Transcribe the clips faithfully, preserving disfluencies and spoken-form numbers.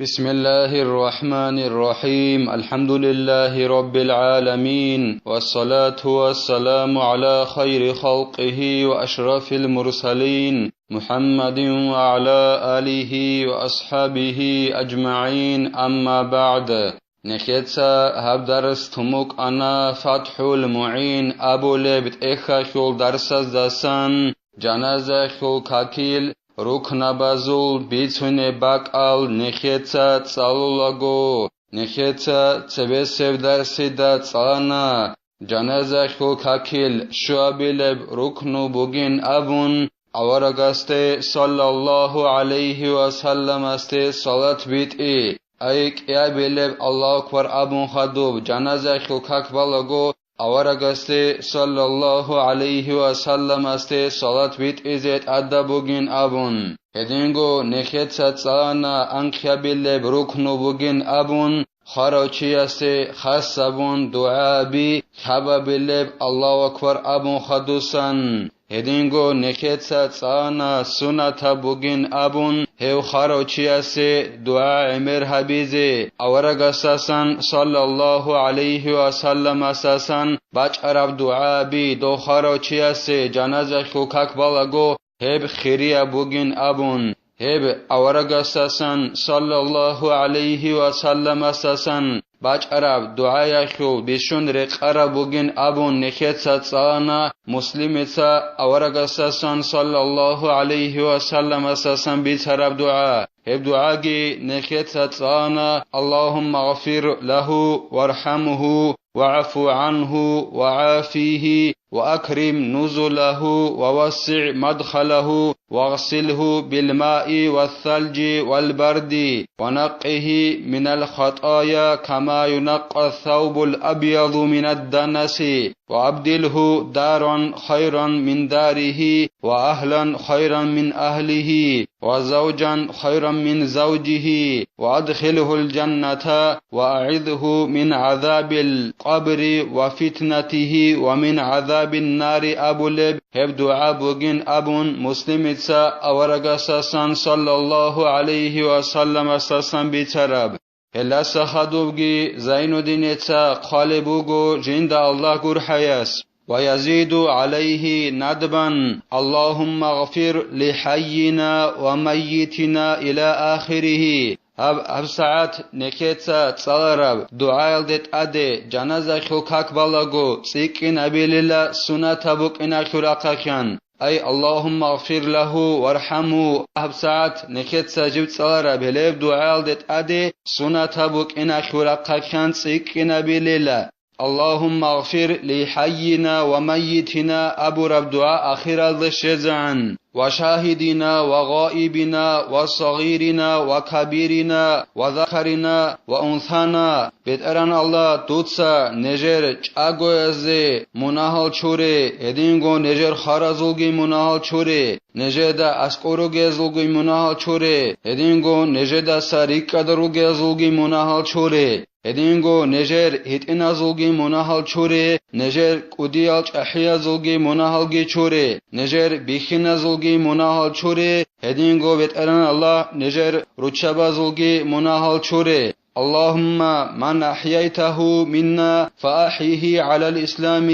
بسم الله الرحمن الرحيم. الحمد لله رب العالمين، والصلاة والسلام على خير خلقه وأشرف المرسلين محمد وعلى آله وأصحابه أجمعين، أما بعد. Нехеца гьаб дарс тун букӀана ФатхӀул МугӀин абулеб тӀехьалъул дарсаздасан, жаназаялъул какил рукнабазул бицунеб бакӀал нехеца цӀалулаго. Нехеца цебесеб дарсида цӀалана, жаназаялъул какил щуабилеб рукну бугин абун, аварагасде саллаллагьу гӀалайгьи ва салламасде салат битӀи. Ай, кӀиабилеб Аллагьу акбар абун хадуб жаназаялъул как балаго, аварагасде саллаллагьу гӀалайгьи ва салламасде салат битӀизе тӀадаб бугин абун. Гьединго нехеца цӀалана анкьабилеб рукну бугин абун, хварав чиясе хас абун дугӀа аби, лъабабилеб Аллагьу акбар абун хадусан. Гьединго нехеца цӀана сунатаб бугин абун, гьев хварав чиясе дугӀа гӀемер гьабизе, аварагасасан саллаллагьу гӀалайгьи ва салламасасан бачӀараб дугӀа аби, дов хварав чиясе жаназаялъул как балаго, гьеб хирияб бугин абун, гьеб аварагасасан саллаллагьу гӀалайгьи ва салламасасан бачӀараб дугӀаялъул бищун рекъараб бугин абун нехеца цӀалана Муслимица аварагасасан саллаллагьу гӀалайгьи ва салламасасан бицараб дугӀа. Гьеб дугӀаги нехеца цӀалана: اللهم اغفر له وارحمه واعف عنه وعافيه وأكرم نزله ووسع مدخله واغسله بالماء والثلج والبرد ونقه من الخطايا كما ينقى الثوب الأبيض من الدنس وأبدله دارا خيرا من داره وأهلا خيرا من أهله وزوجا خيرا من زوجه وأدخله الجنة وأعذه من عذاب القبر وفتنته ومن عذاب النار абулеб гьеб дугӀа бугин абун, Муслимица аварагасасан саллаллагьу гӀалайгьи ва салламасасан бицараб. Гьелдаса хадубги Зайнуддинеца хъвалеб буго жинда Аллагь гурхӀаяс: ويزيد عليه ندبا: اللهم اغفر لحينا وميتنا إلى آخره. Гьаб, гьабсагӀат нехеца цӀалараб дугӀаялде тӀаде жаназаялъул как балаго цӀикӀкӀинабилила сунатаб букӀиналъул рахъалъан. Ай, اللهم اغفر له وارحمه, гьабсагӀат нехеца жиб цӀалараб гьелеб дугӀаялде тӀаде сунатаб букӀиналъул рахъалъан цӀикӀкӀинабилила. اللهم اغفر لحينا وميتنا абураб дугӀа ахиралда щвезегӀан: وشاهدنا وغائبنا وصغيرنا وكبيرنا وذكرنا وأنثانا. БетӀеран Аллагь, дуца нижер чӀагоязе мунагьал чуре, гьединго нижер хваразулги мунагьал чуре, нижеда аскӀор ругезулги мунагьал чуре, гьединго нижедаса рикӀкӀад ругезулги мунагьал чуре, гьединго нижер гьитӀиназулги мунагьал чуре, нижер кӀудиял чӀахӀиязулги мунагьалги чуре, нижер бихьиназулги мунагьал чуре, гьединго, БетӀеран Аллагь, нижер руччабазулги мунагьал чуре. اللهم من أحييته منا فأحيه على الإسلام.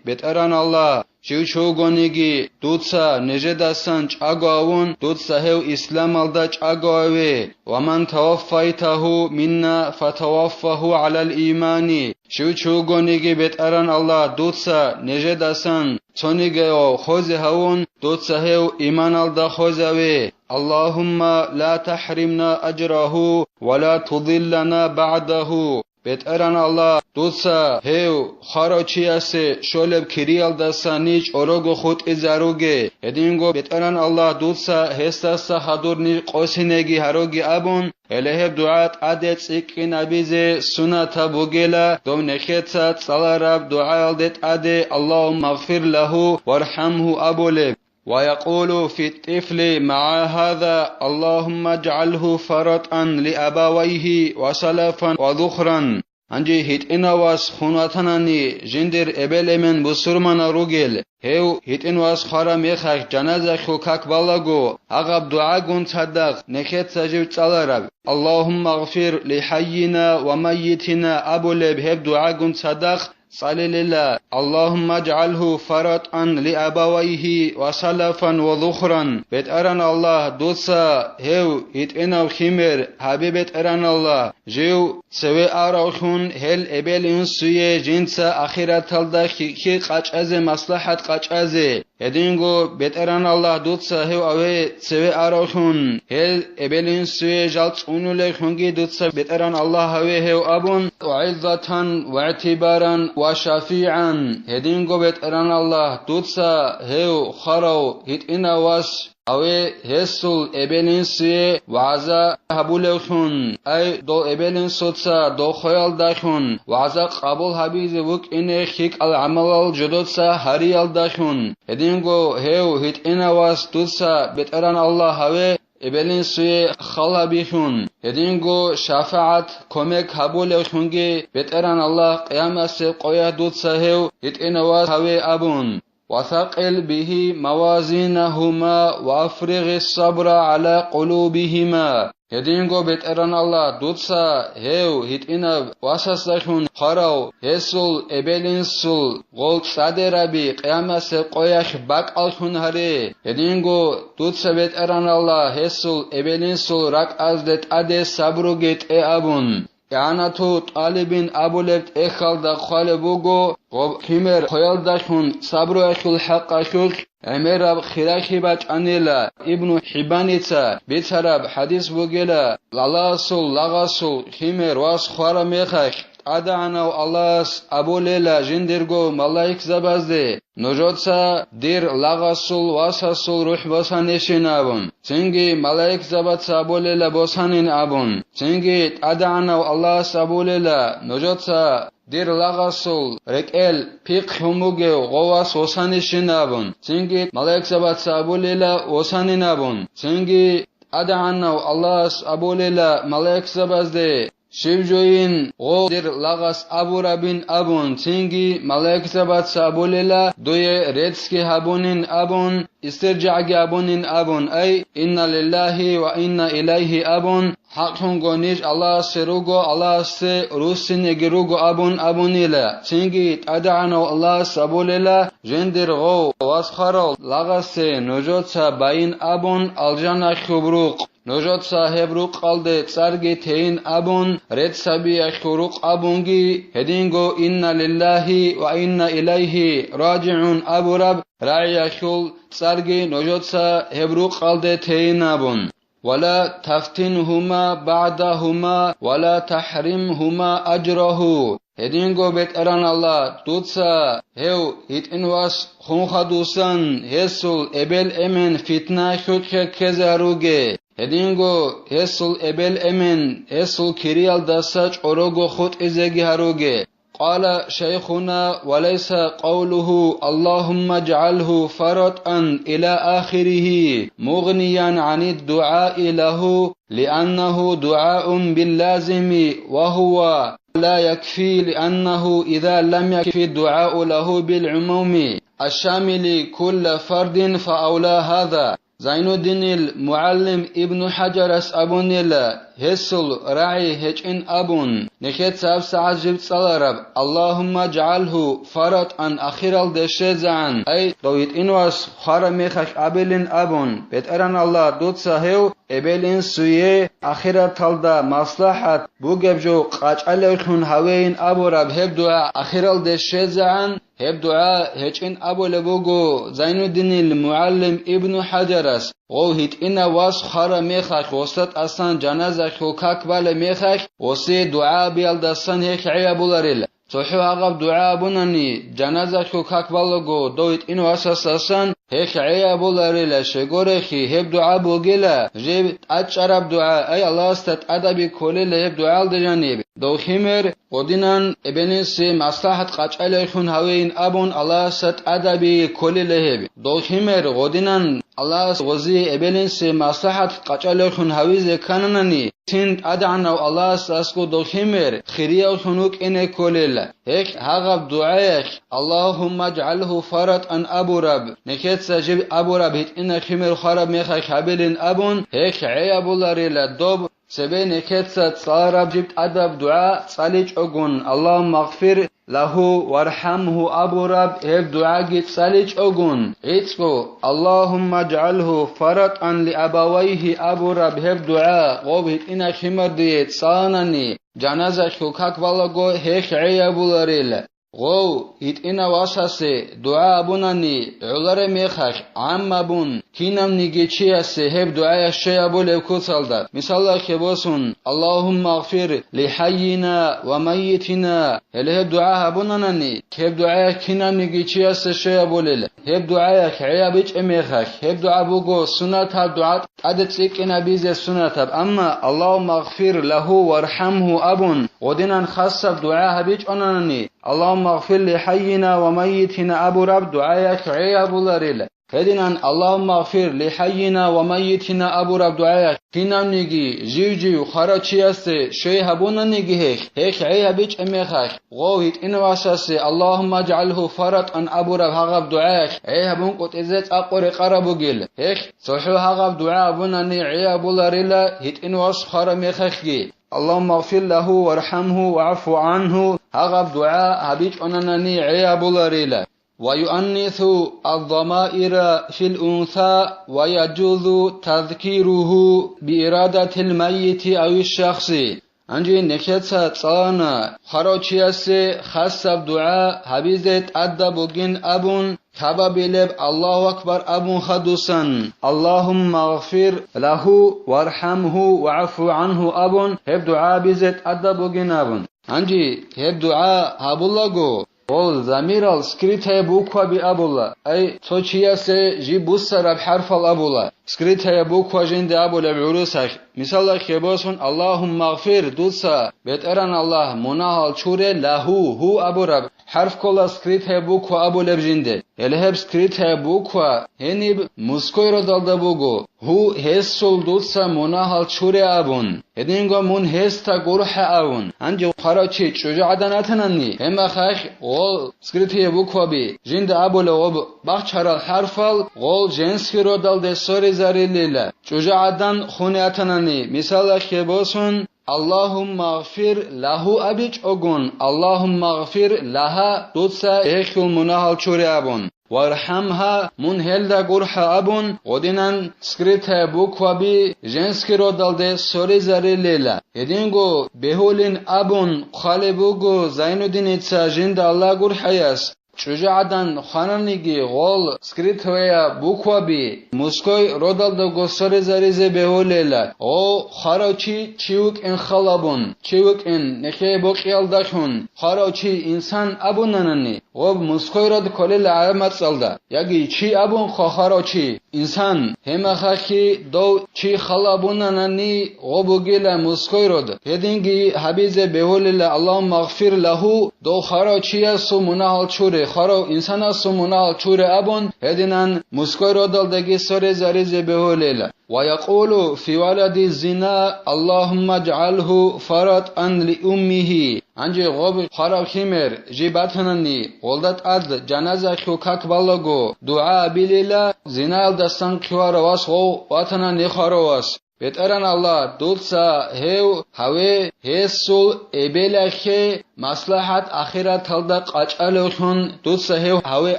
БетӀеран Аллагь, щив чи вугониги дуца нижедасан чӀаго авун, дуца гьев исламалда чӀаго аве. ومن توفيته منا فتوفه على الإيمان. Щив чи вугониги, БетӀеран Аллагь, дуца нижедасан цонигаяв хозе гьавун, дуца гьев иманалда хозаве. اللهم لا تحرمنا أجره ولا تضلنا بعده. БетӀеран Аллагь, дуца гьев хварав чиясе щолеб кириялдаса ниж чӀорого хутӀизаруге. Гьединго, БетӀеран Аллагь, дуца гьесдаса хадур ниж къосинеги гьаруге абун, гьеле гьеб дугӀа тӀаде цӀикӀкӀинабизе сунатаб бугела, дов нехеца цӀалараб дугӀаялде тӀаде اللهم اغفر له وارحمه абулеб. ويقول في الطفل مع هذا: اللهم اجعله فرطا لأبويه وسلفا وذخرا. Гьанже гьитӀинав вас хун ватанани, жиндир эбел-эмен бусурманал ругел, гьев гьитӀин вас хвараб мехалъ жаназаялъул как балаго, гьагъаб дугӀагун цадахъ нехеца жив цӀалараб, «Аллагьумма гъфир ли хӀаййина ва маййитина» абулеб гьеб дугӀагун цадахъ цӀалилила: «Аллагьумма аджгӀалгьу фаратӀан ли абавайгьи ва салафан ва зухран». БетӀеран Аллагь, дуца гьев гьитӀинав химер гьабе, БетӀеран Аллагь, жив цеве аравлъун гьел эбел-инсуе жинца ахираталда хихьи къачӀазе, маслахӀат къачӀазе. Гьединго, БетӀеран Аллагь, дуца гьев аве цеве аравлъун, гьел эбел-инсуе жал цӀунулевлъунги дуца, БетӀеран Аллагь, гьаве гьев абун, «ГӀиззатан ва игӀтибаран ва шафигӀан». Гьединго, БетӀеран Аллагь, дуца гьев хварав гьитӀинав вас гьаве гьесул эбел-инсуе вагӀза гьабулевлъун, ай, дол эбел-инсуца дол хвеялдалъун вагӀза къабул гьабизе вукӀине лъикӀал гӀамалал жодоца гьариялдалъун. Гьединго гьев гьитӀинав вас дуца, БетӀеран Аллагь, гьаве эбел-инсуе хал гьабилъун, гьединго шафагӀат, кумек гьабулевлъунги, БетӀеран Аллагь, къиямасеб къоялъ дуца гьев гьитӀинав вас гьаве абун. «Ва сакъил бигьи мавазинагьума ва афригъис сабра гӀала къулубигьима». Гьединго, БетӀеран Аллагь, дуца гьев гьитӀинав васасдалъун хварав гьесул эбел-инсул гъол цӀадераби къиямасеб къоялъ бакӀаллъун гьаре. Гьединго, дуца, БетӀеран Аллагь, гьесул эбел-инсул ракӀазде тӀаде сабруги тӀе абун. ИгӀанату тӀалибин абулеб тӀехьалда хъвалеб буго, гъоб химер хвеялдалъун сабруялъул хӀакъалъулъ гӀемераб хиралъи бачӀанила. Ибну ХӀиббаница бицараб хӀадис бугила, Аллагьасул лагъасул химер вас хвараб мехалъ, ТӀадегӀанав Аллагьас абулела жиндирго малаикзабазде: «Нужеца дир лагъасул васасул рухӀ босанищин», – абун. Цинги малаикзабаца абулела: «Босанин», – абун. Цинги ТӀадегӀанав Аллагьас абулела: «Нужеца дир лагъасул рекӀел пихълъун бугев гъов вас восанищин», – абун. Цинги малаикзабаца абулела: «Восанин», – абун. Цинги ТӀадегӀанав Аллагьас абулела малаикзабазде: «Щиб жойин гъов дир лагъас абурабин?» – абун. Цинги малаикзабаца абулела: «Дуе реццги гьабунин», – абун, «ИстиржагӀги абунин», – абун, ай, «Инна лиллагьи ва инна илайгьи», – абун, «ХӀакълъунго ниж Аллагьасе руго, Аллагьасе руссинеги руго», – абун абунила. Цинги ТӀадегӀанав Аллагьас абулела: «Жиндир гъов вас хварав лагъасе нужеца байин абун алжаналъуб рукъ». Нужеца гьеб рукъалде цӀарги тейин абун, рецц гьабиялъул рукъ абунги, гьединго «Инна лиллагьи ва инна илайгьи ражигӀун» абураб рагӀиялъул цӀарги нужеца гьеб рукъалде тейин абун. «Ва ла тафтинагьума багӀдагьума ва ла тахӀримагьума ажрагьу». Гьединго, БетӀеран Аллагь, дуца гьев гьитӀин вас хун хадусан гьесул эбел-эмен фитна хьукье ккезе гьаруге. Гьединго гьесул эбел-эмен гьесул кириялдаса чӀорого хутӀизеги гьаруге. Къала шайхуна ва лайса къавлугьу «Аллагьумма аджгӀалгьу фаратӀан» иля ахиригьи мугъниян гӀанид дугӀаи лагьу, лианнагьу дугӀаун биллазими ва гьува ла якфи, лианнагьу иза лам якфи дугӀау лагьу билгӀумуми ашшамили кулла фардин фаавла гьаза. Зайнуддинил мугӀалим Ибну ХӀаджарас абунила, гьесул рагӀи гьечӀин абун, нехеца гьабсагӀат жиб цӀалараб: «Аллагьумма аджгӀалгьу фаратӀан», ахиралде щвезегӀан, ай, дов гьитӀин вас хвараб мехалъ абилин абун, БетӀеран Аллагь, дуца гьев эбел-инсуе ахираталда маслахӀат бугеб жо къачӀалевлъун гьавейин абураб гьеб дугӀа ахиралде щвезегӀан, гьеб дугӀа гьечӀин абулеб буго Зайнуддинил мугӀалим Ибну ХӀаджарас, гъов гьитӀинав вас хвараб мехалъ, гъосда тӀасан жаназаялъул как балеб мехалъ, гъосие дугӀа абиялдасан гьелъ гӀей абуларила. ЦохӀо гьагъаб дугӀа абунани, жаназаялъул как балаго дов гьитӀин васасдасан гьелъ гӀей абуларила, щегорехъи, гьеб дугӀа бугила жиб тӀачӀараб дугӀа, ай, Аллагьасда тӀадаб кколила гьеб дугӀалда жаниб. дов химер гъодинан эбелинси маслахӀат къачӀалевлъун гьавейин абун Аллагьасда тӀадабиги кколила гьеб. Дов химер гъодинан Аллагьас гъозие эбелинси маслахӀат къачӀалевлъун гьавизе ккананани, цин ТӀадегӀанав Аллагьас аскӀов дов химер хириявлъун вукӀине кколила. Гьелъ гьагъаб дугӀаялъ: «Аллагьумма жгӀалгьу фаратӀан» абураб, нехеца жиб абураб гьитӀинаб химер хвараб мехалъ гьабилин абун, гьелъ гӀей абуларила доб цебе нехеца цӀалараб жиб тӀадаб дугӀа цӀаличӀогун, «Аллагьумма гъфир лагьу вархӀамгьу» абураб гьеб дугӀаги цӀаличӀогун, гӀицӀго: «Аллагьумма жгӀалгьу фаратӀан лиабавайгьи» абураб гьеб дугӀа гъоб гьитӀинаб химардие цӀаланани, жаназалъул как балаго гьелъ гӀей абуларила. Гъов гьитӀинав васасе дугӀа абунани гӀолареб мехалъ, гӀаммабун, кинавниги чиясе гьеб дугӀаялъ щей абулеб куцалда, мисалалъе босун, «Аллагьумма гъфир лихӀаййина ва маййитина», гьеле гьеб дугӀа гьабунанани, гьеб дугӀаялъ кинавниги чиясе щей абулел. Гьеб дугӀаялъ гӀей абичӀеб мехалъ, гьеб дугӀа буго суннатаб дугӀа, тӀаде цӀикӀкӀинабизе суннатаб, амма «Аллагьумма гъфир лагьу вархӀамгьу» абун, гъодинан хасаб дугӀа гьабичӀонанани, «Аллагьумма гъфир лихӀаййина ва маййитина» абураб дугӀаялъ гӀей абуларила. Гьединан «Аллагьумма гъфир лихӀаййина ва маййитина» абураб дугӀаялъ кинавниги жив-жив хварав чиясе щей гьабунаниги гьелъ, гьелъ гӀей гьабичӀеб мехалъ, гъов гьитӀинав васасе «Аллагьумма жгӀалгьу фаратӀан» абураб гьагъаб дугӀаялъ гӀей гьабун къотӀизе цӀакъго рекъараб бугел. Гьелъ цохӀо гьагъаб дугӀа абунани гӀей абуларила гьитӀинав вас хвараб мехалъги, «Аллагьумма гъфир лагьу вархӀамгьу вагӀфу гӀангьу» гьагъаб дугӀа гьабичӀонанани гӀей абуларила. «Ва юаннису аз-замаира фил унса ва яжузу тазкиругьу биирадатил маййити авиш-шахси». Гьанже нехеца цӀалана хварав чиясе хасаб дугӀа гьабизе тӀадаб бугин абун, хабабилеб «Аллагьу акбар» абун хадусан, «Аллагьумма гъфир лагьу вархӀамгьу вагӀфу гӀангьу» абун, гьеб дугӀа гьабизе тӀадаб бугин абун. Гьанже гьеб дугӀа гьабулаго, гъол замирал скрытая букваби абула, ай, цо чиясе жиб буссараб хӀарфал абула, скрытая буква жинда абулеб гӀурусалъ. Мисалалъе босун, «Аллагьумма гъфир», дуца, БетӀеран Аллагь, мунагьал чуре, «лагьу», «гьу» абураб хӀарф ккола скрытая буква абулеб жинде. Гьеле гьеб скрытая буква гьениб муской родалда буго, «гьу, гьесул дуца мунагьал чуре» абун, гьединго «мун гьесда гурхӀа» абун. Гьанже хварав чи чӀужугӀадан ратанани, гьеб мехалъ гъол скрытая букваби жинда абулеб гъоб бахчарал хӀарфал гъол женский родалде соризарилила. ЧӀужугӀадан хун ятанани, мисалалъе босун, «Аллагьумма гъфир лагьу» абичӀогун, «Аллагьумма гъфир лагьа», дуца гьелъул мунагьал чуре абун, «вархӀамгьа», мун гьелда гурхӀа абун, гъодинан скрытая букваби женский родалде соризарилила. Гьединго бегьулин абун хъвалеб буго Зайнуддиница жинда Аллагь гурхӀаяс. ЧӀужугӀадан хвананиги гъол скрытая букваби муской родалдаго соризаризе бегьулела, гъо хварав чи чи вукӀин халабун, чи вукӀин нехее бокьиялдалъун хварав чи инсан абунанани, гъоб муской род кколела гӀаммацӀалда, яги чи абун хъварав чи инсан, гьеб мехалъги дов чи халабунанани гъо бугила муской род, гьединги гьабизе бегьулела, «Аллагьумма гъфир лагьу», дов хварав чиясул мунагьал чуре, хварав инсанасул мунагьал чуре абун, гьединан муской родалдаги соризаризе бегьулела. «Ва якъулу фи валади зина: Аллагьумма жгӀалгьу фаратӀан ли уммигьи». Гьанже гъоб хварав химер жиб батанани, гъолда тӀад жаназалъул как балаго дугӀа абилила, зинаялдасан хъварав вас гъов ватанани хварав вас. БетӀеран Аллагь, дуца гьев гьаве, гьесул эбелалъе маслахӀат ахираталда къачӀалевлъун дуца гьев гьаве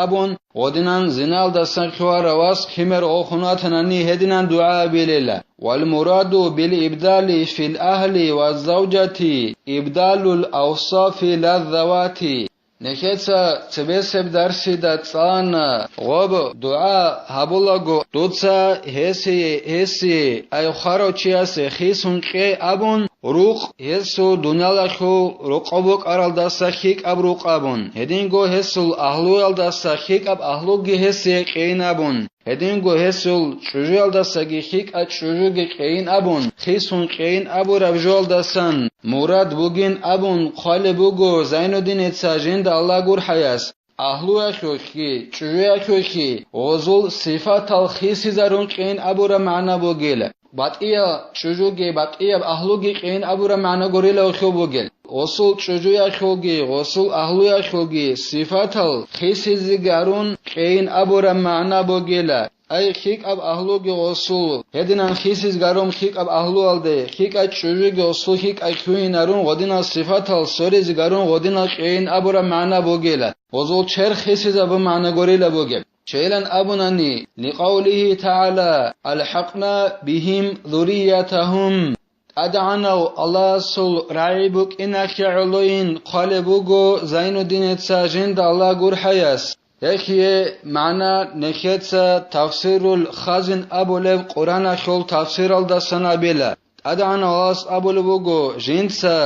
абун, гъодинан зиналдасан хъварав вас химер гъов хун ватанани гьединан дугӀа абилила. «Вал мураду бил ибдали фил агьли ва завжати ибдалул авсафи лаззавати». Нехеца цебесеб дарсида цӀана гъоб дугӀа гьабулаго, дуца гьесие, гьесие, ай хварав чиясе хисун кье абун, рукъ гьесул дуниялалъул рокъоб букӀаралдаса лъикӀаб рукъ абун, гьединго гьесул агьлуялдаса лъикӀаб агьлуги гьесие кьейин абун. Гьединго гьесул чӀужуялдасаги хикӀа чӀужуги кьейин абун, хисун кьейин абураб жоялдасан мурад бугин абун хъвалеб буго Зайнуддиница жинда Аллагь гурхӀаяс. Агьлуялъулъги чӀужуялъулъги гъозул сифатал хисизарун кьейин абураб магӀна бугила. БатӀияб чӀужуги батӀияб агьлуги кьейин абураб магӀна гурила гьелъул бугел. Гъосул чӀужуялъулги гъосул агьлуялъулги сифатал хисизегарун кьейин абураб магӀна бугела. Ай, хикӀаб агьлуги гъосул гьединан хисизегарун хикӀаб агьлуялде, хикӀа чӀужуги гъосул хикӀа лъугьинарун гъодинал сифатал соризегарун гъодинал кьейин абураб магӀна бугела. Гъозул черх хисизабун магӀна гурила бугеб. Чейилан абунани, ликъавлихи тагӀала, «АлхӀакъна бихим зурриятагьум». ТӀадегӀанав Аллагьасул рагӀи букӀиналъе гӀолойин хъвалеб буго Зайнуддиница жинда Аллагь гурхӀаяс. Гьелъие магӀна нехеца Тафсирул Хазин абулеб Къураналъул тафсиралдасан абила. ТӀадегӀанав Аллагьас абулеб буго, жинца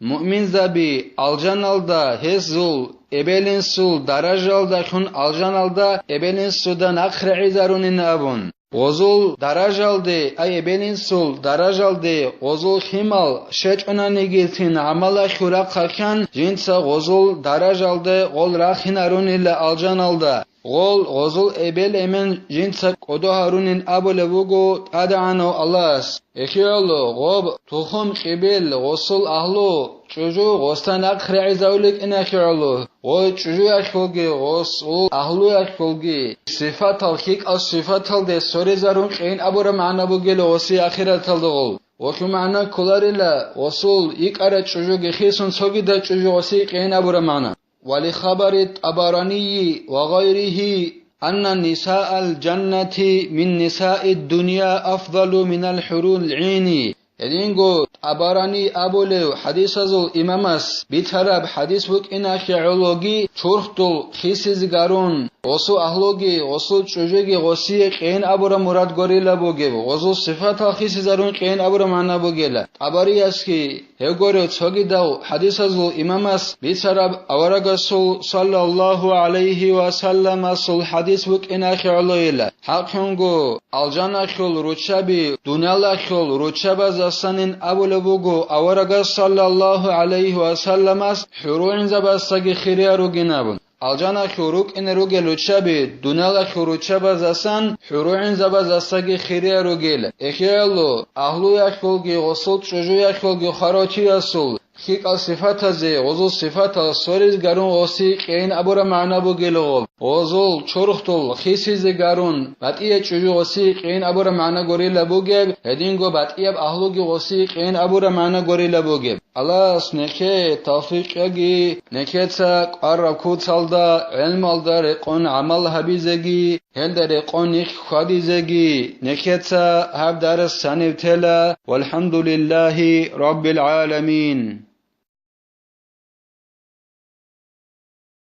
муъминзаби алжаналда гьезул эбел-инсул даражалдалъун алжаналда эбел-инсуда нахърегӀизарунин абун. Гъозул даражалде, ай эбел-инсул даражалде гъозул лъимал щечӀунанигицин гӀамалалъул рахъалъан жинца гъозул даражалде гъол рахинарунила алжаналда. Гъол гъозул эбел-эмен жинца кӀодо гьарунин абулеб буго ТӀадегӀанав Аллагьас. Эхиялъул гъоб тухум-кьибил гъосул агьлу чӀужу гъоста нахърегӀизавулел кӀинахиялъул, гъой чӀужуялъулги гъосул агьлуялъулги сифатал хикӀал сифаталде соризарун кьейин абураб магӀна бугел гъосие ахираталда гъол. Гъолъул магӀна кколарила гъосул йикӀараб чӀужуги хисун цогидаб чӀужу гъосие кьейин абураб магӀна. ولخبر الطبراني وغيره أن نساء الجنة من نساء الدنيا أفضل من الحور العين. Гьединго ТӀабарани абулев хӀадисазул имамас бицараб хӀадис букӀиналъе гӀологи чурхдул хисизегарун, гъосул агьлуги, гъосул чӀужуги гъосие кьейин абураб мурад гурила бугеб, гъозул сифатал хисизарун кьейин абураб магӀна бугела. ТӀабариясги Гьев гурев цогидав хӀадисазул имамас бицараб аварагасул саллаллагьу гӀалайгьи ва салламасул хӀадис букӀиналъе гӀолойила. ХӀакълъунго, алжаналъул руччаби дуниялалъул руччабаздасанин абулеб буго аварагас саллаллагьу гӀалайгьи ва салламас хӀурулгӀинзабаздасаги хирияр ругин абун. Алжаналъул рукӀине ругел руччаби дуниялалъул руччабаздасан хӀурулгӀинзабаздасаги хирияр ругел. Эхиялъул агьлуялъулги гъосул чӀужуялъулги хварав чиясул лъикӀал сифатазе гъозул сифатал соризегарун гъосие кьейин абураб магӀна бугелъул, гъозул чурхдул хисизегарун батӀияб чӀужу гъосие кьейин абураб магӀна гурила бугеб, гьединго батӀияб агьлуги гъосие кьейин абураб магӀна гурила бугеб. Аллагьас нехее тавфикъ кьеги, нехеца кӀвараб куцалда, гӀелмалда рекъон гӀамал гьабизеги, гьелда рекъон нилъ хьвадизеги, нехеца гьаб дарс гьанив тела. ВалхӀамдулиллагьи раббил гӀаламин.